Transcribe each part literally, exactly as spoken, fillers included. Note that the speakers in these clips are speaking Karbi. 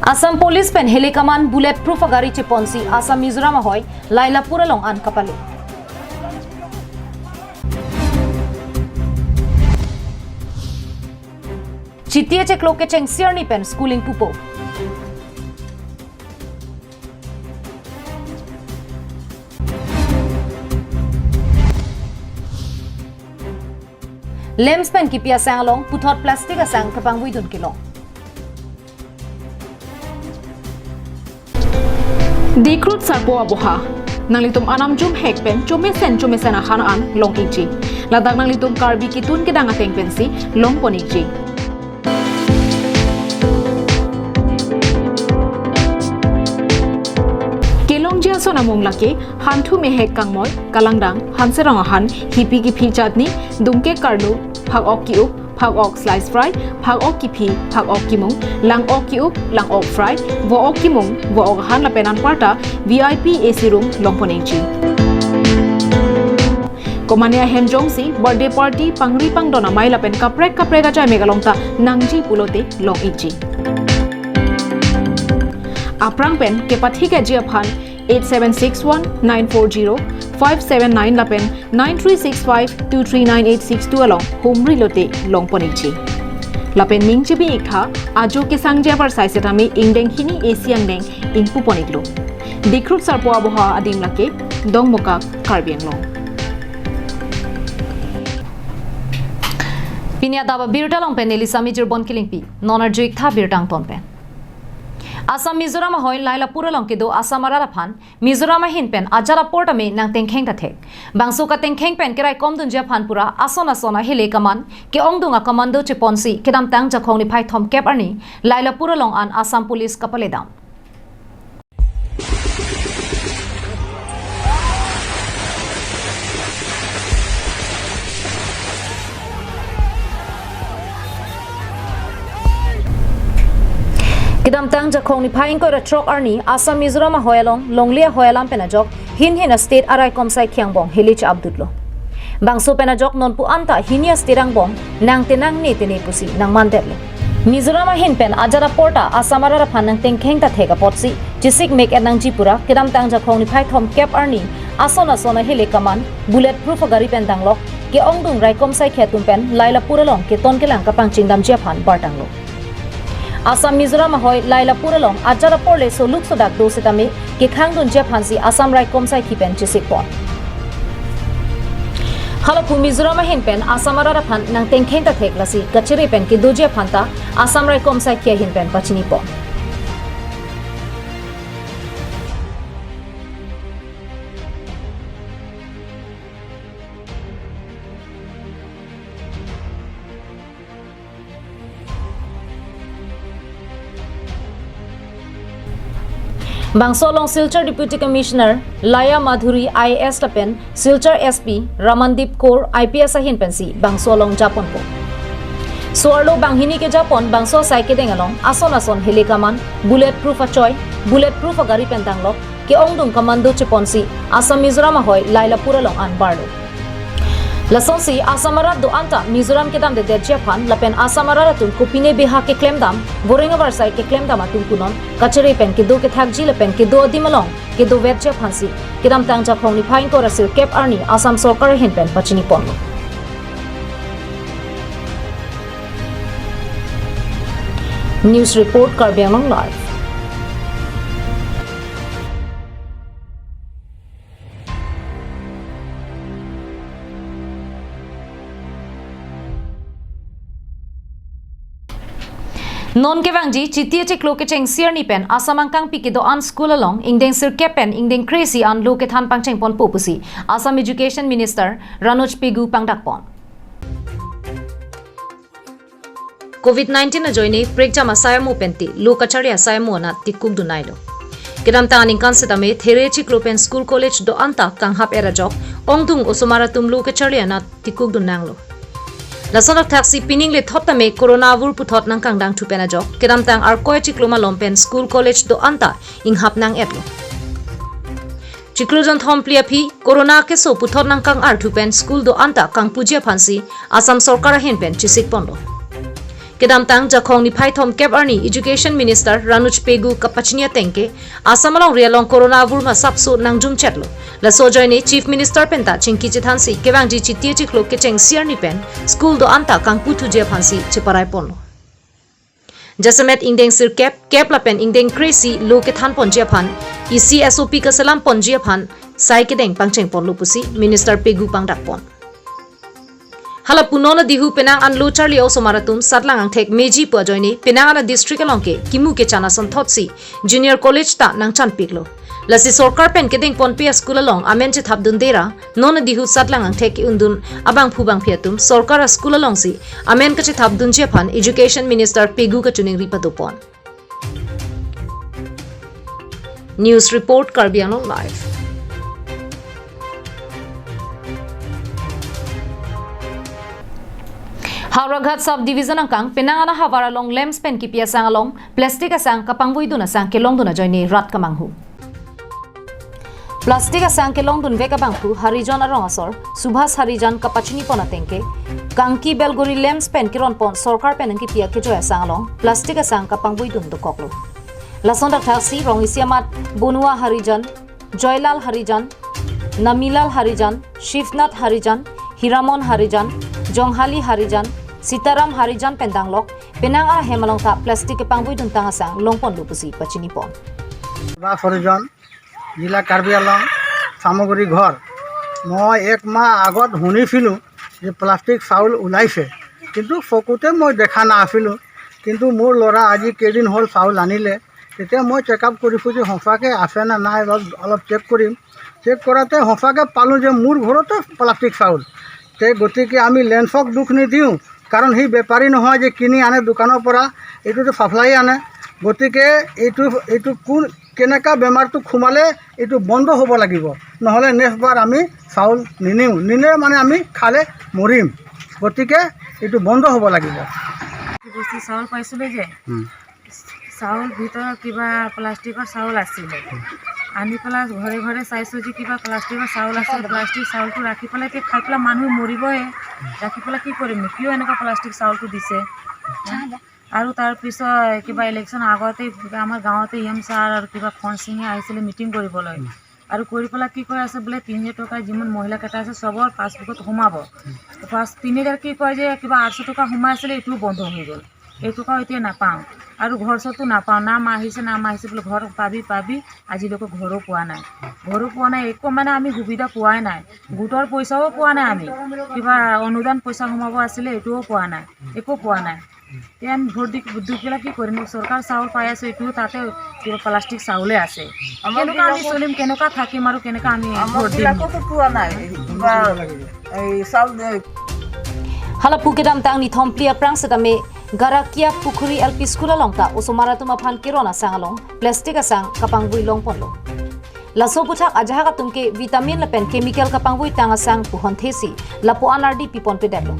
Assam Police pen heli kaman bulletproof agari cheponsi Assam Mizoram ahoi Lailapur along an kapale. Chiti achiklo kechengsi arni pen schooling pupo. Lamps pen kipi asang along puthot plastic asang kepangvuidun kelong. Dikrut sarpo aboha. Nanglitum anam jumhek pen chomesen chomesen ahan an long-ikji. Ladak nanglitum Karbi kitun kedang ateng pensi longpon-ikji. Kelongji ason amung lake hanthu mehek kangmoi, kalangdang, hanserong ahan, hipi kiphi chutney, dungke karlu, phak-ok ki-up, phak-ok slice fry, phak-ok kiphi, phak-ok kimung, lang-ok ki-up, lang-ok fry, vo-ok kimung, vo-ok ahan lapen anparta V I P A C room longpon-ikji. Komane ahem jongsi birthday party, pangri pangdon amei lapen kaprek kaprek ajai mek along ta nangji pulote long-ikji. Aphrang pen kepathikji aphan eight seven six one nine four zero five seven nine lapen nine three six five two three nine eight six two along humri lote longpon-ikji. Lapen ning chebi-iktha, ajo kesangji apor sai setame ingdeng hini A C angdeng ingpupon-iklo. Dikrut sarpo aboha adim lake Dongmukak, Karbi Anglong. Pini adap abirta along pen neli Sami Jirbon Kilingpi, non arju-iktha birta angton pen. Assam Mizoram ahoi Lailapur along kedo Assam arat aphan Mizoram ahin pen ajat apor tame nangtengkheng ta thek. Bangso katengkheng pen keraikomdunji aphan pura ason ason ahele kaman ke-ongdung a-commando cheponsi kedamtang Jakhong niphai thomkep arni Lailapur along an Assam Police kapaledam. Kedamtang Jakhong niphai ingkoi ra throk arni Assam Mizoram ahoi along longle ahoi alam pen ajok hin hin a-state araikom sai khi angbong hili cha-apdutlo. Bangso pen ajok nonpu anta hini a-state angbong nangtenang ne tene pusi nangmandetlo. Mizoram ahin pen ajat apor ta Assam arat aphan nangtengkheng ta thek apotsi chesik mek-et nangji pura kedamtang Jakhong niphai thomkep arni ason ason ahele kaman bulletproof agari pen danglok ke-ongdung raikom sai khi atum pen Lailapur along keton kelang kapangchingdamji aphan bartanglo. Assam Mizoram ahoi Lailapur along ajat apor le soluk sodak do setame kekhangdunji aphansi Assam raikom sai khi pen chesikpon. Halapu Mizoram ahin pen Assam arat aphan nangtengkheng ta thek lasi kachere pen kedoji aphan ta Assam raikom sai khi ahin pen pachinipon. Bangso along Silchar Deputy Commissioner Laya Madhuri I A S lapen Silchar S P Ramandeep Kaur I P S ahin pensi bangso along japonpo. So-arlo banghini kejapon bangso asai kedeng along ason ason hele kaman bulletproof achoi, bulletproof agari pen danglok ke-ongdung commando cheponsi Assam Mizoram ahoi Lailapur along an barlo. Lasonsi Assam arat do-anta Mizoram kedamdedetji aphan lapen Assam arat atum kopine beha keklemdam, voreng avarsai keklemdam atum punon kachere pen kedo kethakji lapen kedo adim along kedovetji aphansi kedamtang Jakhong niphai ingkoi ra sirkep arni Assam sorkar ahin pen pachiniponlo. News report, Karbi Anglong Live. Non kevangji Chiti achiklo kechengsi arni pen Assam angkangpi kedo-an school along ingdeng sirkep pen ingdeng kre-isi an lo kethan pangchengponpo pusi Assam Education Minister Ranoj Pegu pangdakpon. Covid nineteen ajoine prekjam asai amo pen te lo kacharli asai amo anat tikukdun nailo. Kedamtang aningkan setame there chiklo pen school college do-anta kanghap-et ajok ongdung osomar atum lo kacharli anat tikukdun nanglo. Lason akthaksi pining lethot tame corona avur puthot nangkangdangthu pen ajok kedamtang Arkoi achiklo malom pen school college do-anta inghap nang-etlo. Chiklo jonthom phli aphi corona keso puthot nangkang-arthu pen school do-anta kangpuji aphansi Assam sorkar ahin pen chesikponlo. Kedamtang Jakhong niphai thomkep arni Education Minister Ranuj Pegu kapachini ateng ke Assam alongri along corona avur masapso nangjumchetlo. Laso ajoine Chief Minister penta chingki chethansi kevangji chiti chiklo kechengsi arni pen school do-an ta kangputhuji aphansi cheparai ponlo. Jasemet ingdeng sirkep, kep lapen ingdeng kre-isi lo kethan ponji aphan isi S O P kaselam ponji aphan sai kedeng pangcheng ponlo pusi Minister Pegu pangdak pon. Hala punon adihu penang an lo charli osomar atum satlang angthek meji pu ajoine penang an a-district along ke kimu kechan asonthotsi junior college ta nangchanpiklo. Lasi sorkar pen kedeng ponpe a-school along amen chethapdunde ra non adihu satlang angthek ke-undun abangphu bangphi atum sorkar a-school alongsi amen kachethapdunji aphan Education Minister Pegu kachiningri padopon. News report, Karbi Anglong Live. Howraghat Sub Division angkang penang an ahavar along lamps pen kipi asang along plastic asang kapangvuidun asang kelongdun ajoine rat kamanghu. Plastic asang kelongdunvek abangphu Harijan arong asor Subhas Harijan kapachini pon ateng ke, Kangki Belguri lamps pen keron pon sorkar pen nangkipi akejoi asang along plastic asang kapangvuidun dokoklo. Lason dak thaksi rong isi amat Bonua Harijan, Joylal Harijan, Namilal Harijan, Shivnath Harijan, Hiramon Harijan, Jonghali Harijan, Sitaram Harijan pen danglok penang ahem along ta plastic kepangvuidun tang asang longponlo pusi pachini pon. Das হৰিজন, জিলা কাৰ্বি আংলং, চামগুৰি ঘৰ। মই এক মাহ আগত শুনিছিলোঁ যে প্লাষ্টিক চাউল ওলাইছে, কিন্তু চকুতে মই দেখা নাছিলোঁ। কিন্তু মোৰ ল'ৰা আজি কেইদিন হ'ল চাউল আনিলে, তেতিয়া মই চেক আপ কৰিছোঁ যে সঁচাকৈ আছে নে নাই, অলপ অলপ চেক কৰিম। চেক কৰাতে সঁচাকৈ পালোঁ যে মোৰ ঘৰতে প্লাষ্টিক চাউল। তে গতিকে আমি লেন্সক দুখ নিদিওঁ, কাৰণ সি বেপাৰী নহয় যে কিনি আনে দোকানৰ পৰা, এইটোতো ছাপ্লাই আনে। গতিকে এইটো এইটো কোন কেনেকা বেমাৰটো সোমালে এইটো বন্ধ হ'ব লাগিব, নহ'লে নেক্সট বাৰ আমি চাউল নিনিওঁ, নিলে মানে আমি খালে মৰিম। গতিকে এইটো বন্ধ হ'ব লাগিব। বস্তি চাউল পাইছিলোঁ যে, উম। চাউল ভিতৰত কিবা প্লাষ্টিকৰ চাউল আছিলে। আনি পেলাই ঘৰে ঘৰে চাইছোঁ যে কিবা প্লাষ্টিকৰ চাউল আছে, প্লাষ্টিক চাউলটো ৰাখি পেলাই এতিয়া খাই পেলাই মানুহ মৰিবই। ৰাখি পেলাই কি কৰিম? কিয় এনেকুৱা প্লাষ্টিক চাউলটো দিছে? আৰু তাৰ পিছত কিবা ইলেকশ্যন আগতে কিবা আমাৰ গাঁৱতে ই এম ছাৰ আৰু কিবা ফন সিঙে আহিছিলে মিটিং কৰিবলৈ। আৰু কৰি পেলাই কি কৈ আছে বোলে, তিনি হাজাৰ টকা যিমান মহিলাকেইটা আছে, চবৰ পাছবুকত সোমাব। পাছ-, তিনি হাজাৰ কি কয় যে কিবা আঠশ টকা সোমাই আছিলে, এইটোও বন্ধ হৈ গ'ল। এইটকাও এতিয়া নাপাওঁ। আৰু ঘৰ চৰটো নাপাওঁ, নাম আহিছে, নাম আহিছে বোলে, ঘৰ পাবি, পাবি, আজিলৈকে ঘৰো পোৱা নাই। ঘৰো পোৱা নাই, একো মানে আমি সুবিধা পোৱাই নাই। গোটৰ পইচাও পোৱা নাই আমি। কিবা অনুদান পইচা সোমাব আছিলে, এইটোও পোৱা নাই, একো পোৱা নাই। এতিয়া আমি ভোট দি, দি পেলাই কি কৰিম? চৰকাৰ চাউল পাই আছো, এইটো তাতে কিবা প্লাষ্টিক চাউলে আছে। আমাৰ কেনেকুৱা আমি বিলাকত চলিম, কেনেকুৱা থাকিম আৰু কেনেকুৱা আমি আমাৰ ভোট দিম? বিলাকতো পোৱা নাই, কিবা এই চাউল, এই Hala pu kedamtang nithom phli aphrang setame Garakia Pukhuri L P School along ta osomar atum aphan keron asang along plastic asang kapangvui longponlo. Laso aputhak ajahak atum ke vitamin lapen chemical kapangvui tang asang pu honthesi lapu-an ardi pipon pedetlo.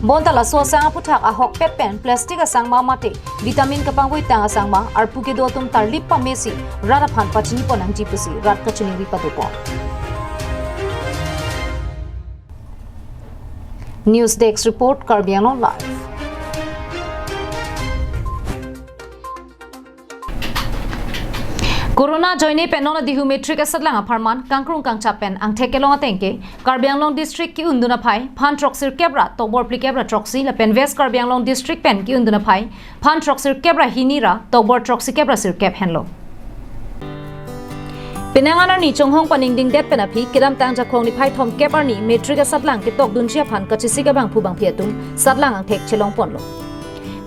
Bonta laso asang aputhak ahokpet pen plastic asang ma mate vitamin kapangvui tang asang ma arpu kedo atum tarlip pamesi rat aphan pachini pon nangji pusi rat kachiningri padopon. News Desk Report, Karbi Anglong Live. Corona ajoine pen non adihu matric asatlang apharman kangkrung kangchap pen angthek kelong ateng ke Karbi Anglong District ki-undun aphai phan throksi kep ra tokbor phlikep ra throksi lapen West Karbi Anglong District pen ki-undun aphai phan throksi kep ra hini ra tokbor throksi kep ra sirkep henlo. Penang an arni chonghong paningdingdet pen aphi kedamtang Jakhong niphai thomkep arni matric asatlang ketokdunji aphan kachesik abangphu bangphi atum satlang angthek chelong ponlo.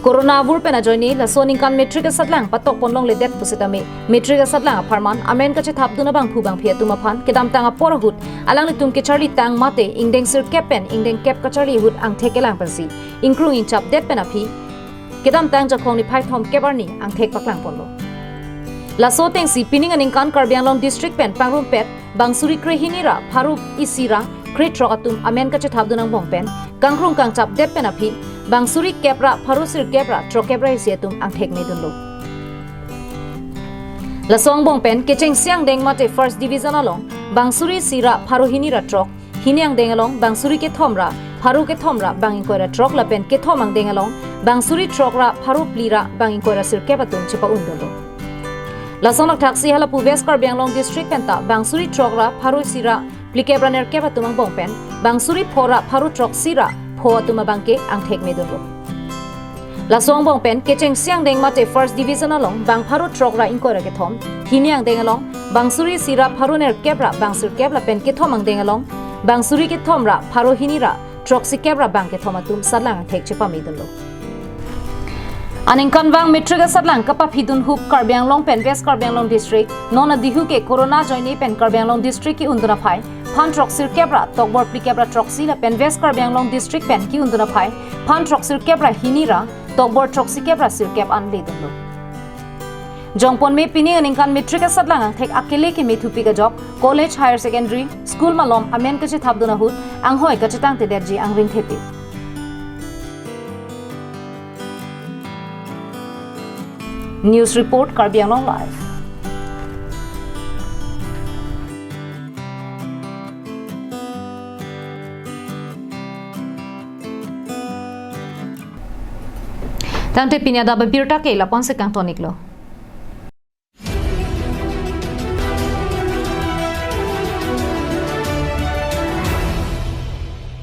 Corona avur pen ajoine laso aningkan matric asatlang patok pon longledet pusitame matric asatlang apharman amen kachethapdun abangphu bangphi atum aphan kedamtang apor ahut alanglitum kecharli tang mate ingdeng sirkep pen ingdeng kep kacharli ahut angthek kelang pensi ingkrung ingchapdet pen aphi kedamtang Jakhong niphai thomkep arni angthek paklang ponlo. Laso atengsi pining aningkan Karbi Anglong District pen pangrumpet bang suri krehini ra pharo isi ra krethrok atum amen kachethapdun angbong pen kangkrung kangchapdet pen aphi bang suri kep ra pharo sirkep ra throkkep ra isi atum angthek medunlo. Laso angbong pen kechengsi angdeng mate first division along bang suri isi ra pharo hini ra throk, hini angdeng along bang suri kethom ra pharo kethom ra bang ingkoi ra throk lapen kethom angdeng along bang suri throk ra pharo phli ra bang ingkoi ra sirkep atum chepa-un dunlo. Lason lak thaksi halapu West Karbi Anglong District penta bang suri throk ra pharo isi ra phlikep ra nerkep atum angbong pen bang suri pho ra pharo throksi ra pho atum abangke angthek me dunlo. Laso angbong pen kechengsi angdeng mate First Division along bang pharo throk ra ingkoi ra kethom, hini angdeng along bang suri isi ra pharo nerkep ra bang sirkep lapen kethom angdeng along bang suri kethom ra pharo hini ra throksikep ra bang kethom atum satlang angthek chepame dunlo. Aningkanvang matric asatlang kapaphi dunhup Karbi Anglong pen West Karbi Anglong District, non adihu ke corona ajoine pen Karbi Anglong District ke-un dun aphai phan throksirkep ra tokbor phlikep ra throksi lapen West Karbi Anglong District pen ke-un dun aphai phan throksirkep ra hini ra tokbor throksikep ra sirkep an le dunlo. Jongpon me pining aningkan matric asatlang angthek akele kemethu pik ajok college, higher secondary school malom amen kachethap dun ahut anghoi kachetang tedetji angring thepi. News report, Karbi Anglong Live. Tangte pini adap abirta ke lapu-an si kangton iklo.